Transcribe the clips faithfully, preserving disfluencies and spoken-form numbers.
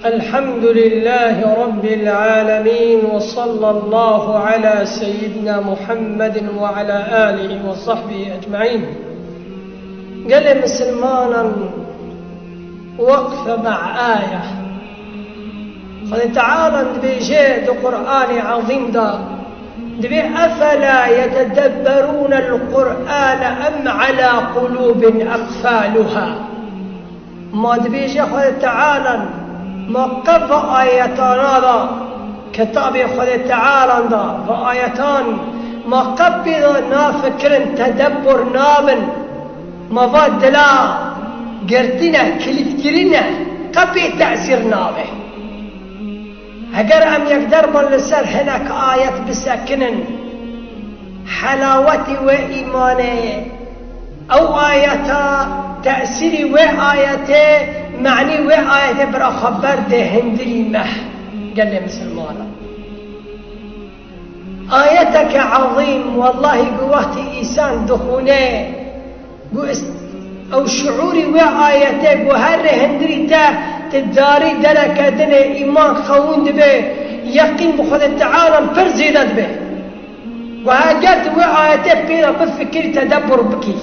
الحمد لله رب العالمين، وصلى الله على سيدنا محمد وعلى آله وصحبه أجمعين. Gelê misilmanan, وقفة مع آية. Xwedê Teala dibêje di Qur'anê Ezîm de, dibê, أفلا يتدبرون القرآن أم على قلوب أقفالها. Ma dibêje Xwedê Teala, ma qe va ayetana da, kitabê Xwedê Teala da, va ayetan, ma qe pê da nafikirin, tedebbur nabin, ma va dila girtine, kilîtkirine, qe pê tesîr nabe. Heger em yekderman li ser hinek ayet bisekinin, helawetî wê îmanê, ew ayeta, tesîrî wê ayetê, manî wê ayetê bira xwe berdê hindirî me, gelê misilmanan. Ayeteke ezîm, wellahî ku wextî însan dixwîne, ku ist-, ew şiûrî wê ayetê ku herê hindirî te, tu darî dereke dinê, îman xewûn dibe, yeqîn bi Xwedê Teala pir zêde dibe. Ku heger tu wê ayetê pê re bifikirî, tedebbur bikî.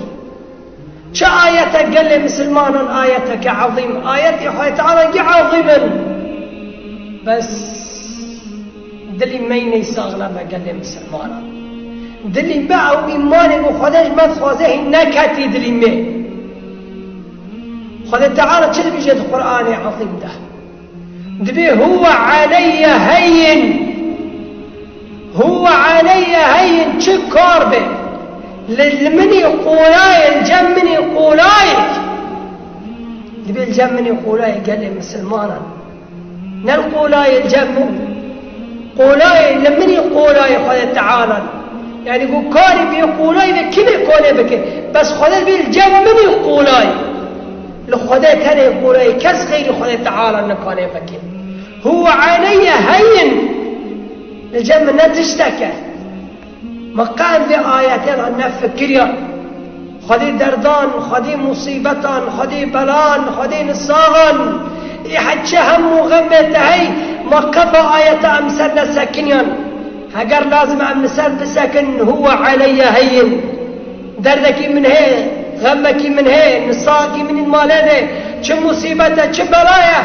Çi ayete gelê misilmanan, ayeteke ezîm. Ayetê Xwedê Teala yê ezîm in. Bes dilî me yî ney sax nebe gelê misilmanan. Dilî me ew îmanê ku Xwedê ji me dixwaze hîn neketî dilî me. Xwedê Teala çi dibêje di Qur'anê Ezîm de? Dibê, "Huwe aleyye heyyin." "Huwe aleyye heyyin", çi kar be. Li, li min î qolay e, li cem min î qolay e. Dibê li cem min î qolay e gelê misilmanan. Ne li qolay e li cem min. Qolay e, li min î qolay e Xwedê Teala. Yanî ku karî bê qolay be, kî bê kone bike. Bes Xwedê dibê li cem min î qolay e. Li Xwedê tenê qolay e, kes xeyrî Xwedê Teala nikane bike. Huwe aleyye heyyin. Li cem min ne tiştek e. Ma qe em vê ayetê re nefikiriyan. Xwedê derdan, Xwedê musîbetan, Xwedê belan, Xwedê nisaxan. Ê heçe hemû xemê te hey, ma qe va ayeta em ser nesekiniyan. Heger lazim em li ser bisekin, huwe aleyye heyyin. Derdekî min heye, xemekî min heye, nisaxekî min î malê de, çi musîbet e, çi bela ye.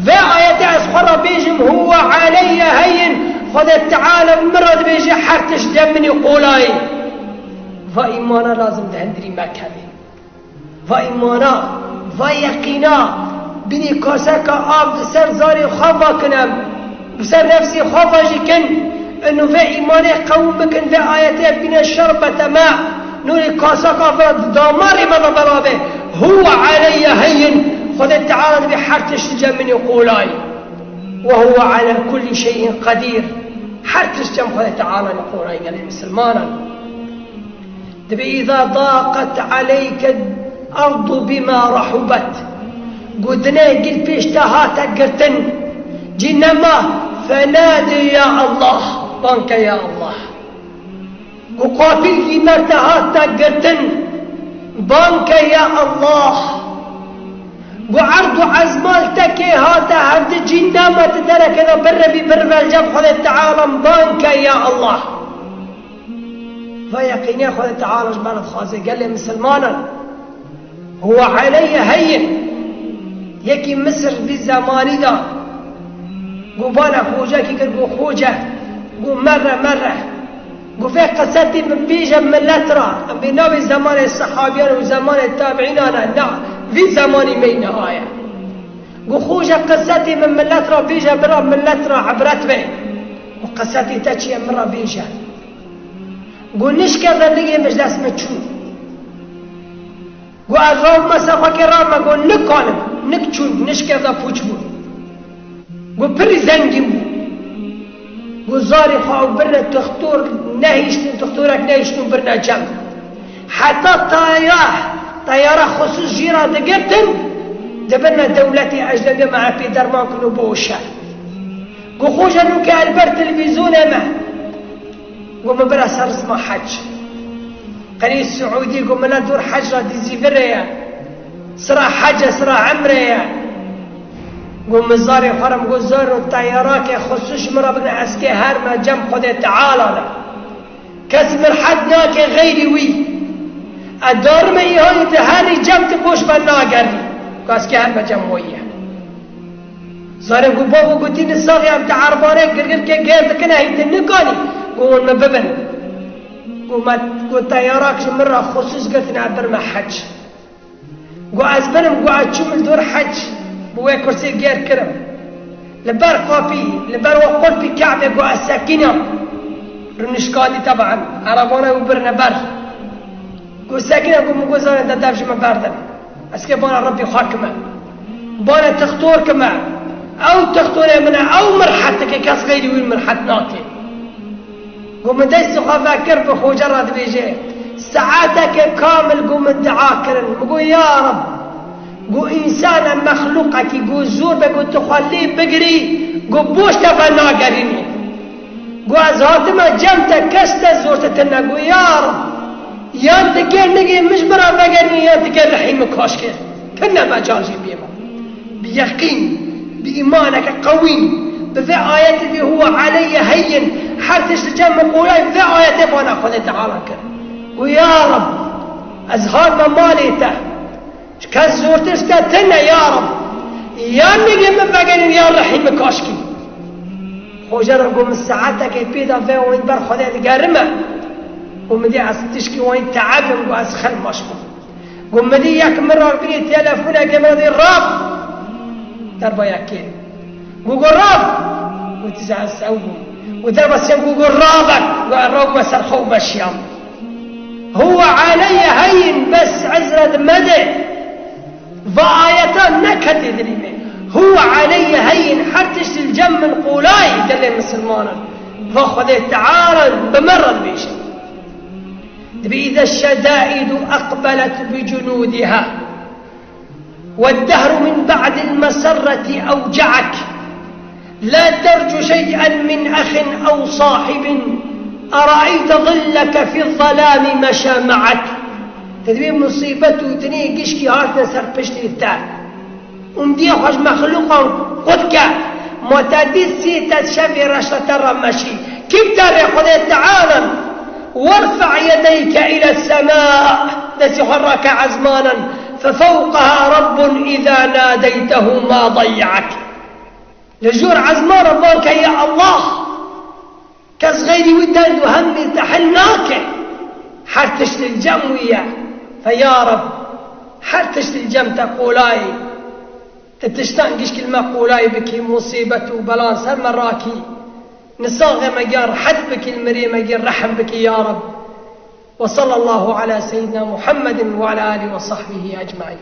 Vê ayetê ez xwe re bêjim, "Huwe aleyye heyyin", Xwedê Teala min re dibêje, her tişt cem min î qolay e. Va îmana lazim di hindirî me keve. Va îmana, va yeqîna, binî kaseka av di ser zarê xwe va kin em, bi ser nefsê xwe va jî kin, inu vê îmanê qewim bikin, vê ayetê bîne şerbete me, nûrê kaseka av di damarê me de belabe. Huwe aleyye heyyin, Xwedê Teala dibê her tişt cem min î qolay. Ve huve ala kullî şeyin qedîr. Her tişt cem Xwedê Teala li qolay gelê misilmanan. Dibê, "Îza daqet aleyke erdu bima rahubet." Got, dinê gil pêş te hate girtin. Cî nema, fenade ya Allah. Banke ya Allah. Ku qapîl gîmer te hat te girtin, banke ya Allah. Ku erd û ezmal te kê hate hevdi cîn dema tu dereke de birevî birve li cem Xwedê Teala, banke ya Allah. Va yeqîniya Xwedê Teala ji me re dixwaze gelê misilmanan. Huwe aleyye heyyin. Yekî Misir vî zemanî de got bana xocekî kir, got, "Xoce," got, "merre, merre." Got, "Vê qisetî min bêje milet ra." Em bê navê zemanê sehabiyan û zemanê tabiînan e, na, vî zemanî me yî niha ye. Got, "Xoce qisetî min milet ra bêje, bira milet ra ibret be." Got, "Qisetî te çi ye min ra bêje." Got, "Nişkerde nigê min ji dest min çû." Got, "Ez rawime ser xwe kê rawime," got, "Nik kanim, nik çûn, nişkevda pûç bûn." Got, "Pirî zengîn bû." Got, "Zarê xwe ew birine tixtor nehiştin, tixtorek nehiştin birine cem. Heta tayara, tayara xusûs jî ra digirtin, dibirine dewletê ecnebî me pê derman kin û biwişe." Got, "Xoce nûke ez li ber televîzyonê me." Got, "Min bira ser rizma hec." Qenî Siûdî got, "Min la dor hec ra dizî vire ye. Sira hec e, sira emre ye." Go min zarê xwe re, min go zarê teyarakê xusûs ji min re bigrin, ez kê herme cem Xwedê Teala de. Kes min rehet nake xeyrî wî. Ez darime îhanî di herî cem tu boş ve nagerî. Go ez kê herme cem wî ye. Zarê go bavo gotî ni saxê em te erbanê girgirkê gêr dikine hî tu nikanî. Go hûn min bibin. Go me, go teyarak ji min re xusûs girtine, ez birime hec. Go ez birim, go ez çûm li dor hec, bi wê kursê gêr kirim. Li ber qapî, li ber we qulpî Ke'bê, go ez sekînim. Rûnişkandî teban, erebana û birine ber. Go sekînim, go min go zanê te dev ji min berdin. Ez kê bana Rebbî xwe kime. Bana tixtor kime. Ew tixtorê min e, ew min rehet dike, kes xeyrî wî min rehet nake. Go min destê xwe vekir bi xoce re dibêje, saeteke kamil go min dua kirin. Min go, ya Reb, go însane mexlûqekî go zor be go tu xwe lê bigirî, go boş te venagerînî. Go ez hatime cem te, kes te zor te tune. Go ya Reb, yan tu kê nigê min ji min re vegerînî, yan tu kê rihî min kaş kê. Tune mecal jî bê min. Bi yeqîn, bi îmaneke qewî, bi vê ayetê bê huwe aleyye heyyin, her tişt li cem min qolay, vê ayetê bana Xwedê Teala kir. Û ya Reb, ez hatime malê te, ji kes zortir ji te tune ya Reb, yan nigê min vegerîn yan rihî min kaşkî. Xoce re go min saetekê pê da vê wayî ber Xwedê digerime. Go min dê ez tişkî wayî teebim, go ez xel maş bûm. Go min dî yek min re bînî telefonekê min re dî Rab. Derba yekê. Go go Rab. Go tîza ez ew bûm. Go derba sêm go go Rabek. Go ez Rab me ser xwe û meşiyam. Huwe aleyye heyyin, bes ezre di me de. Va ayeta neketê dilî me. Huwe aleyye heyyin, her tişt li cem min qolay, gelê misilmanan. Va Xwedê Teala bi me re dibêje. دبي إذا الشدائد أقبلت بجنودها، والدهر من بعد المسرة أوجعك، لا ترج شيئا من أخ أو صاحب، أرأيت ظلك في الظلام مشى معك. تدبي مصيبة تني قشكي هاتنا سر بشتي التار. Û min dî xwe ji mexlûqan qut ke, ma te dît sî te şevê reş te te re meşî. Kî bi te rê Xwedê Teala? Werfe' yedeyke île semâ, destê xwe rake ezmanan, fefewqeha Rabbun îzâ nâdeytehu mâ dayye'ek. Li jor ezmana ban ke ya Allah. Kes xeyrî wî derd û hemî te hil nake. Her tişt li cem wî ye. Fe ya Reb, her tişt li cem te qolay. Ti tiştan gişk li me qolay bikî, musîbet û belan ser me rakî. Nisaxê me giyan rehet bikî, li mirê me giyan rehm bikî ya Reb. Ve sallallahu ala seyyidina Muhammedin ve ala alihi ve sahbihi ecmaîn.